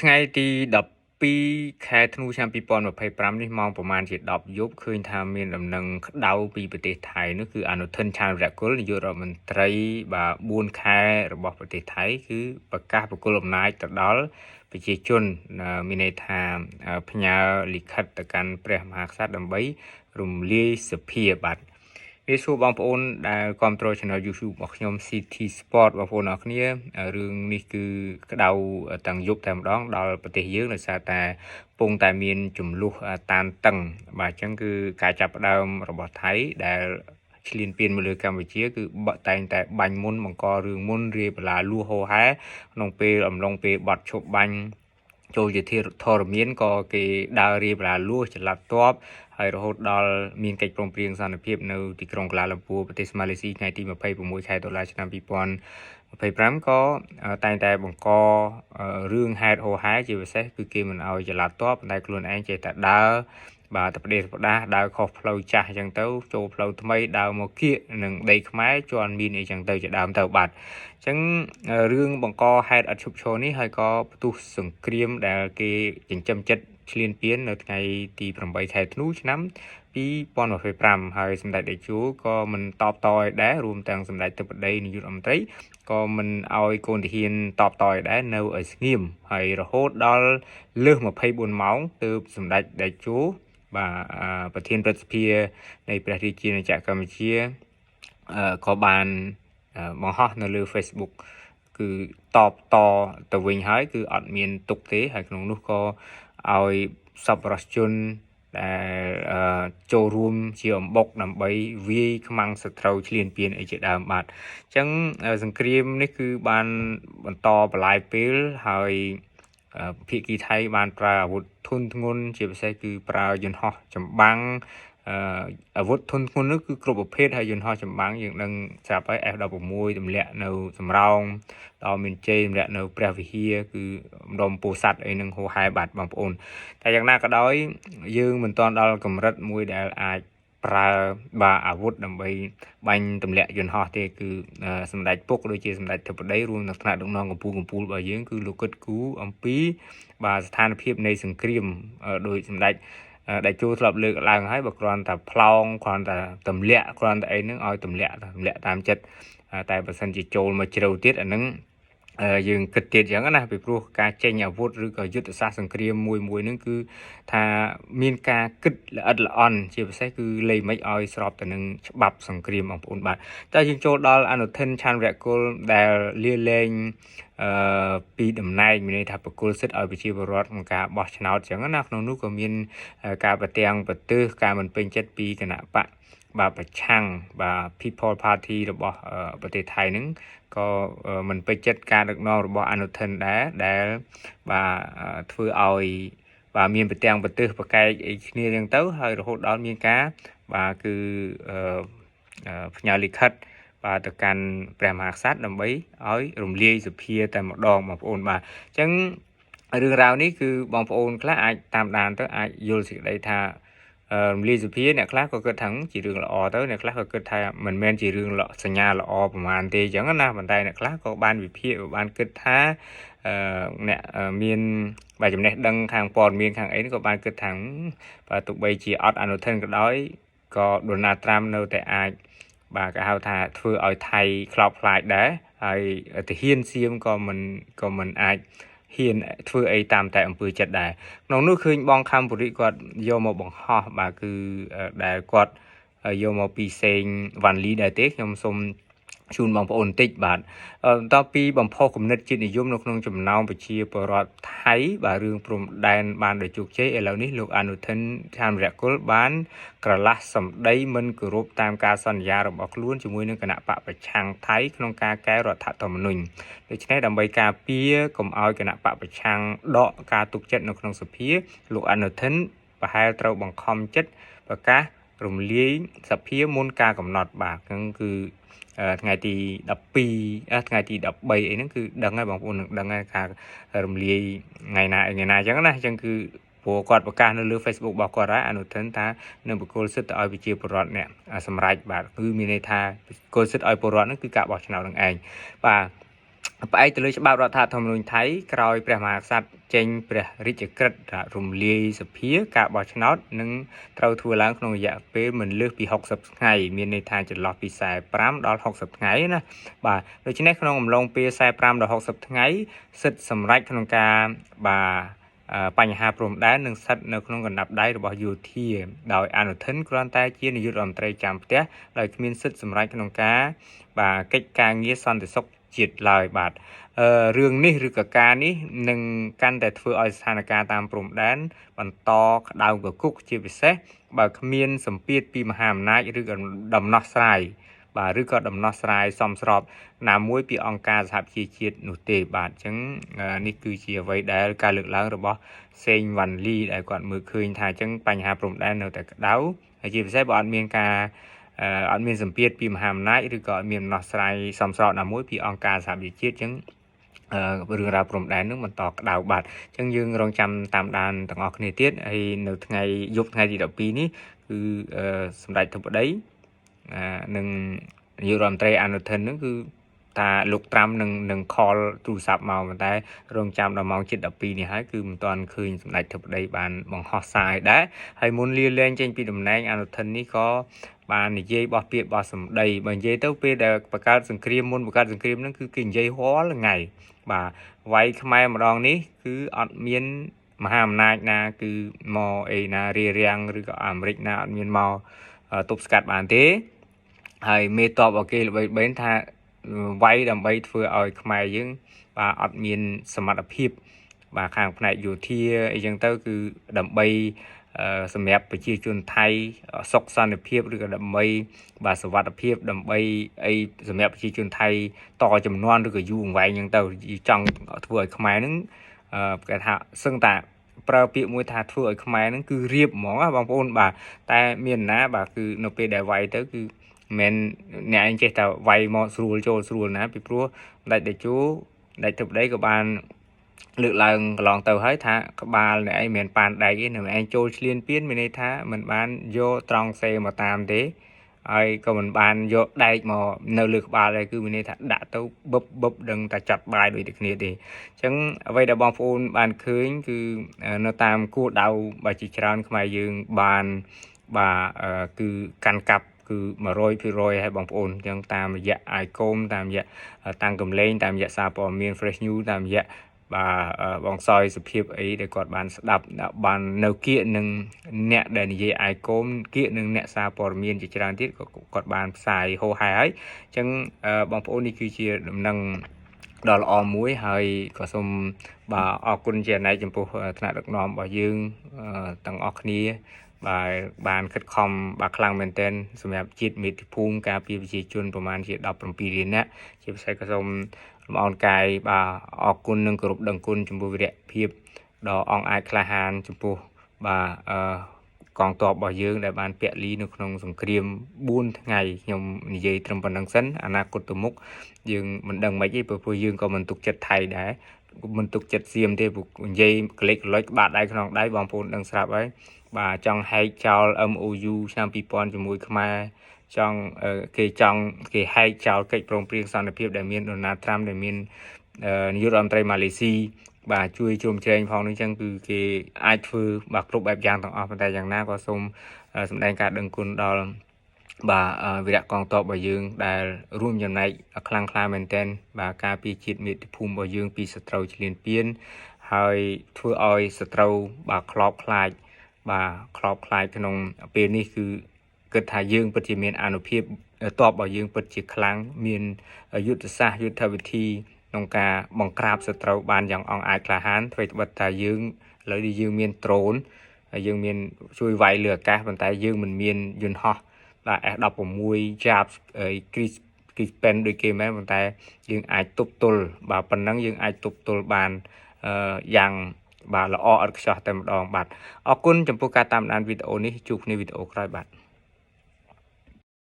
ថ្ងៃទី12ខែធ្នូឆ្នាំ2025នេះម៉ោងប្រមាណជា10យប់ឃើញថាមានដំណឹងក្តៅពីប្រទេសថៃនោះគឺអនុទិនឆានវរៈគុលនាយករដ្ឋមន្ត្រីបាទ4ខែរបស់ប្រទេសថៃគឺប្រកាសប្រគល់អំណាចទៅដល់ប្រជាជនមានន័យថាផ្ញើលិខិតទៅកាន់ព្រះមហាក្សត្រដើម្បីរំលាយសភាបាទវាសួរបងប្អូនដែលគ្រប់គ្រង Channel YouTube របស់ខ្ញុំ CT Sport បងប្អូនអរគ្នារឿងនេះគឺក្តៅទាំងយប់តែម្ដងដល់ប្រទេសយើងដោយសារតែពងតែមានចំនួនតានតឹងបាទអញ្ចឹងគឺការចាប់ផ្ដើមរបស់ថៃដែលឈ្លានពានមកលើកម្ពុជាគឺតែងតែបាញ់មុនបង្ករឿងមុនរាយបន្លាលួហោហែក្នុងពេលអំឡុងពេលបត់ឈប់បាញ់ចូលជាធរមានក៏គេដើររាយបន្លាលួសចល័តទ័ពហើយរហូតដល់មានកិច្ចព្រមព្រៀងសន្តិភាពនៅទីក្រុងកូឡាឡាំពួរប្រទេសម៉ាឡេស៊ីថ្ងៃទី26ខែតុលាឆ្នាំ2025ក៏តែងតែបង្ករឿងហេតុហោហែជាពិសេសគឺគេមិនឲ្យចល័តទ័ពប៉ុន្តែខ្លួនឯងចេះតែដើរបាទតែប្រទេសប្រដាសដើរខុសផ្លូវចាស់អញ្ចឹងទៅចូលផ្លូវថ្មីដើរមកគៀកនឹងដីខ្មែរជន់មានអីចឹងទៅជាដើមទៅបាទអញ្ចឹងរឿងបង្កហេតុអត់ឈប់ឈរនេះហើយក៏ផ្ទុះសង្គ្រាមដែលគេចិញ្ចឹមចិត្តឈ្លានពាននៅថ្ងៃទី8ខែធ្នូឆ្នាំ2025ហើយសម្ដេចតេជោក៏មិនតបតឲ្យដែររួមទាំងសម្ដេចធិបតីនាយករដ្ឋមន្ត្រីក៏មិនឲ្យកូនទាហានតបតឲ្យដែរនៅឲ្យស្ងៀមហើយរហូតដល់លើស24ម៉ោងទើបសម្ដេចតេជោបាទប្រធានព្រឹទ្ធសភានៃព្រះរាជាណាចក្រកម្ពុជាក៏បានបង្ហោះនៅលើ Facebook គឺតបតទៅវិញហើយគឺអត់មានទុកទេហើយក្នុងនោះក៏ឲ្យសប្បុរសជនដែលចូលរួមជាអំបុកដើម្បីវាយខ្មាំងសត្រូវឈ្លានពានអីជាដើមបាទអញ្ចឹងសង្គ្រាមនេះគឺបានបន្តបន្លាយពេលហើយភាគីថៃបានប្រើអាវុធធុនធ្ងន់ជាពិសេសគឺប្រើយន្តហោះចម្បាំងអាវុធធុនធ្ងន់នោះគឺគ្រប់ប្រភេទហើយយន្តហោះចម្បាំងយើងដឹងស្រាប់ហើយ F16 ទម្លាក់នៅសំរោងដល់មានជ័យទម្លាក់នៅព្រះវិហារគឺម្ដុំពោធិ៍សាត់អីនឹងហោហែបាទបងប្អូនតែយ៉ាងណាក៏ដោយយើងមិនទាន់ដល់កម្រិតមួយដែលអាចប្រើបាទអាវុធដើម្បីបាញ់ទម្លាក់យន្តហោះទេគឺសម្ដេចពុកដូចជាសម្ដេចធិបតីរួមនឹងថ្នាក់ដឹកនាំកម្ពុជាកម្ពុជារបស់យើងគឺលោកគិតគូរអំពីបាទស្ថានភាពនៃសង្គ្រាមដោយសម្ដេចដែលជួធ្លាប់លើកឡើងហើយបើគ្រាន់តែផ្លោងគ្រាន់តែទម្លាក់គ្រាន់តែអីហ្នឹងឲ្យទម្លាក់ទម្លាក់តាមចិត្តតែបើសិនជាចូលមកជ្រៅទៀតអាហ្នឹងយើងគិតទៀតអញ្ចឹងណាពីព្រោះការចេញអាវុធឬក៏យុទ្ធសាស្ត្រសង្គ្រាមមួយមួយហ្នឹងគឺថាមានការគិតល្អិតល្អន់ជាពិសេសគឺលេខមិនឲ្យស្របទៅនឹងច្បាប់សង្គ្រាមបងប្អូនបាទតែយើងចូលដល់អនុទិនឆានវរៈគុលដែលលាលែងអឺពីតំណែងមានន័យថាប្រគល់សិទ្ធិឲ្យប្រជាពលរដ្ឋក្នុងការបោះឆ្នោតអញ្ចឹងណាក្នុងនោះក៏មានការប្រទាំងប្រទើសការមិនពេញចិត្តពីគណៈបកបាទប្រឆាំងបាទ People Party របស់ប្រទេសថៃហ្នឹងក៏មិនពេញចិត្តការដឹកនាំរបស់អនុទិនដែរដែលបាទធ្វើឲ្យបាទមានប្រទាំងប្រទើសប្រកែកអីគ្នាចឹងទៅហើយរហូតដល់មានការបាទគឺផ្ញើលិខិតបាទទៅកាន់ព្រះមហាក្សត្រដើម្បីឲ្យរំលាយសភាតែម្ដងបងប្អូនបាទអញ្ចឹងរឿងរ៉ាវនេះគឺបងប្អូនខ្លះអាចតាមដានទៅអាចយល់សេចក្តីថារំលាយសភាអ្នកខ្លះក៏គិតថាជារឿងល្អទៅអ្នកខ្លះក៏គិតថាមិនមែនជារឿងសញ្ញាល្អប្រហែលទេអញ្ចឹងណាប៉ុន្តែអ្នកខ្លះក៏បានវិភាគបានគិតថាអ្នកមានបាទចំណេះដឹងខាងព័ត៌មានខាងអីក៏បានគិតថាបាទទោះបីជាអត់អនុទិនក៏ដោយក៏ដូណាល់ត្រាំនៅតែអាចបាទគេហៅថាធ្វើឲ្យថៃខ្លោបខ្លាចដែរហើយទាហានសៀមក៏មិនអាចហ៊ានធ្វើអីតាមតែអំពើចិត្តដែរក្នុងនោះឃើញបងខំពុរិគាត់យកមកបង្ហោះបាទគឺដែលគាត់យកមកពីសេងវ៉ាន់លីដែរទេខ្ញុំសូមជូនបងប្អូនបន្តិចបាទបន្ទាប់ពីបំផុសគំនិតជាតិនិយមនៅក្នុងចំណោមប្រជាពលរដ្ឋថៃបាទរឿងព្រំដែនបានដោយជោគជ័យឥឡូវនេះលោកអនុទិនឆានវរៈគុលបានក្រឡាស់សម្ដីមិនគោរពតាមការសន្យារបស់ខ្លួនជាមួយនឹងគណៈបកប្រឆាំងថៃក្នុងការកែរដ្ឋធម្មនុញ្ញដូច្នេះដើម្បីការពារកុំឲ្យគណៈបកប្រឆាំងដកការទុកចិត្តនៅក្នុងសភាលោកអនុទិនប្រហែលត្រូវបង្ខំចិត្តប្រកាសរំលាយសភាមុនការកំណត់បាទហ្នឹងគឺថ្ងៃទី12ថ្ងៃទី13អីហ្នឹងគឺដឹងហើយបងប្អូននឹងដឹងហើយថារំលាយថ្ងៃណាថ្ងៃណាអញ្ចឹងណាអញ្ចឹងគឺព្រោះគាត់ប្រកាសនៅលើ Facebook របស់គាត់ហើយអនុទិនថានឹងប្រគល់សិទ្ធិទៅឲ្យប្រជាពលរដ្ឋអ្នកសម្រេចបាទគឺមានន័យថាប្រគល់សិទ្ធិឲ្យពលរដ្ឋហ្នឹងគឺការបោះឆ្នោតនឹងឯងបាទ ផ្អែកទៅលើច្បាប់រដ្ឋធម្មនុញ្ញថៃក្រោយព្រះមហាក្សត្រចេញព្រះរាជក្រឹត្យរំលាយសភាការបោះឆ្នោតនឹងត្រូវធ្វើឡើងក្នុងរយៈពេលមិនលើសពី60ថ្ងៃមានន័យថាចន្លោះពី45ដល់60ថ្ងៃណាបាទដូច្នេះក្នុងអំឡុងពេល45ដល់60ថ្ងៃសិទ្ធិសម្រេចក្នុងការបាទបញ្ហាព្រំដែននឹងស្ថិតនៅក្នុងកណ្ដាប់ដៃរបស់យោធាដោយអនុធិនគ្រាន់តែជានាយករដ្ឋមន្ត្រីចាំផ្ទះដោយគ្មានសិទ្ធិសម្រេចក្នុងការបាទកិច្ចការងារសន្តិសុខជាតិឡើយបាទរឿងនេះឬក៏ការនេះនឹងកាន់តែធ្វើឲ្យស្ថានភាពតាមព្រំដែនបន្តក្តៅគគុកជាពិសេសបើគ្មានសម្ពាធពីមហាអំណាចឬក៏ដំណោះស្រាយបាទឬក៏ដំណោះស្រាយសមស្របណាមួយពីអង្គការសហប្រជាជាតិនោះទេបាទអញ្ចឹងនេះគឺជាអ្វីដែលការលើកឡើងរបស់សេងវ៉ាន់លីដែលគាត់មើលឃើញថាអញ្ចឹងបញ្ហាព្រំដែននៅតែក្តៅហើយជាពិសេសបើអត់មានការអត់មានសម្ពាធពីមហាអំណាចឬក៏អត់មានដំណោះស្រាយសមស្របណាមួយពីអង្គការសហប្រជាជាតិអញ្ចឹងរឿងរ៉ាវព្រំដែននឹងបន្តក្តៅបាទអញ្ចឹងយើងរងចាំតាមដានទាំងអស់គ្នាទៀតហើយនៅថ្ងៃយប់ថ្ងៃទី12នេះគឺសម្ដេចធិបតីនិងនាយករដ្ឋមន្ត្រីអនុធិននឹងគឺថាលោកត្រាំនឹង call ទូរស័ព្ទមកប៉ុន្តែរងចាំដល់ម៉ោង7:12នេះហើយគឺមិនទាន់ឃើញសម្ដេចធិបតីបានបង្ហោះសារឲ្យដែរហើយមុនលាលែងចេញពីតំណែងអនុធិននេះក៏បាននិយាយបោះពាក្យបោះសម្ដីបើនិយាយទៅពេលដែលបង្កើតសង្គ្រាមមុនបង្កើតសង្គ្រាមហ្នឹងគឺគេនិយាយរាល់ថ្ងៃបាទវាយខ្មែរម្ដងនេះគឺអត់មានមហាអំណាចណាគឺមកអីណារារាំងឬក៏អាមេរិកណាអត់មានមកទប់ស្កាត់បានទេហើយមេតបរបស់គេល្បីល្បីថាវាយដើម្បីធ្វើឲ្យខ្មែរយើងបាទអត់មានសមត្ថភាពបាទខាងផ្នែកយោធាអីចឹងទៅគឺដើម្បីសម្រាប់ប្រជាជនថៃសុខសន្តិភាពឬក៏ដើម្បីបាទសុវត្ថិភាពដើម្បីអីសម្រាប់ប្រជាជនថៃតចំនួនឬក៏យូរអង្វែងចឹងទៅចង់ធ្វើឲ្យខ្មែរហ្នឹងគេថាសឹងតាប្រើពាក្យមួយថាធ្វើឲ្យខ្មែរហ្នឹងគឺរៀបហ្មងណាបងប្អូនបាទតែមានណាបាទគឺនៅពេលដែលវាយទៅគឺមិនអ្នកឯងចេះតែវាយមកស្រួលចូលស្រួលណាពីព្រោះដាច់តេជោដាច់ធិបតីក៏បានលើកឡើងកន្លងទៅហើយថាក្បាលអ្នកឯងមិនប៉ានដែកទេអ្នកឯងចូលឆ្លៀនពៀនមានន័យថាមិនបានយកត្រង់សេមកតាមទេហើយក៏មិនបានយកដែកមកនៅលើក្បាលដែរគឺមានន័យថាដាក់ទៅបឹបបឹបដឹងតែចាត់បាយដូចតែគ្នាទេអញ្ចឹងអ្វីដែលបងប្អូនបានឃើញគឺនៅតាមគោលដៅបើជាច្រើនខ្មែរយើងបានបាទគឺកាន់កាប់គឺ100%ហើយបងប្អូនអញ្ចឹងតាមរយៈ ICOM តាមរយៈតាំងកំលែងតាមរយៈសារព័ត៌មាន Fresh News តាមរយៈបាទបងសយសុភាពអីដែលគាត់បានស្ដាប់បាននៅគៀកនឹងអ្នកដែលនិយាយ ICOM គៀកនឹងអ្នកសារព័ត៌មានជាច្រើនទៀតក៏គាត់បានផ្សាយហោហែហើយអញ្ចឹងបងប្អូននេះគឺជាដំណឹងដ៏ល្អមួយហើយក៏សូមបាទអរគុណជាអនេកចំពោះថ្នាក់ដឹកនាំរបស់យើងទាំងអស់គ្នាបាទបានខិតខំបាទខ្លាំងមែនទែនសម្រាប់ជាតិមាតុភូមិការពារប្រជាជនប្រមាណជា17លាននាក់ជាពិសេសក៏សូមលំអរកាយបាទអរគុណនិងគោរពដឹងគុណចំពោះវីរភាពដ៏អង់អាចក្លាហានចំពោះបាទអឺកងទ័ពរបស់យើងដែលបានពាក់លីនៅក្នុងសង្គ្រាម4ថ្ងៃខ្ញុំនិយាយត្រឹមប៉ុណ្្នឹងសិនអនាគតទៅមុខយើងមិនដឹងមិនទេព្រោះយើងក៏មិនទុកចិត្តថៃដែរមិនទុកចិត្តសៀមទេព្រោះនិយាយកលេចកលុចក្បាតដៃក្នុងដៃបងប្អូនដឹងស្រាប់ហើយបាទចង់ហែកចោល MOU ឆ្នាំ2000ជាមួយខ្មែរចង់គេចង់គេហែកចោលកិច្ចព្រមព្រៀងសន្តិភាពដែលមានដូណាល់ត្រាំដែលមាននាយករដ្ឋមន្ត្រីម៉ាឡេស៊ីបាទជួយជ្រោមជ្រែងផងនេះចឹងគឺគេអាចធ្វើបាទគ្រប់បែបយ៉ាងទាំងអស់ប៉ុន្តែយ៉ាងណាក៏សូមសម្ដែងការដឹងគុណដល់បាទវីរៈកងទ័ពរបស់យើងដែលរួមចំណែកខ្លាំងក្លាមែនទែនបាទការពារជាតិមាតុភូមិរបស់យើងពីសត្រូវឈ្លានពានហើយធ្វើឲ្យសត្រូវបាទខ្លោបខ្លាចបាទខ្លោបខ្លាចក្នុងពេលនេះគឺគិតថាយើងពិតជាមានអានុភាពតបរបស់យើងពិតជាខ្លាំងមានយុទ្ធសាស្ត្រយុទ្ធវិធីក្នុងការបង្ក្រាបសត្រូវបានយ៉ាងអង់អាចក្លាហានអ្វីត្បិតតែយើងឥឡូវនេះយើងមានដ្រូនហើយយើងមានជួយវាយលើអាកាសប៉ុន្តែយើងមិនមានយន្តហោះបាទ F16 Jab Chris Gripen ដូចគេមែនប៉ុន្តែយើងអាចទប់ទល់បាទប៉ុណ្ណឹងយើងអាចទប់ទល់បានយ៉ាងបាទល្អឥតខ្ចោះតែម្ដងបាទអរគុណចំពោះការតាមដានវីដេអូនេះជួបគ្នាវីដេអូក្រោយបាទ។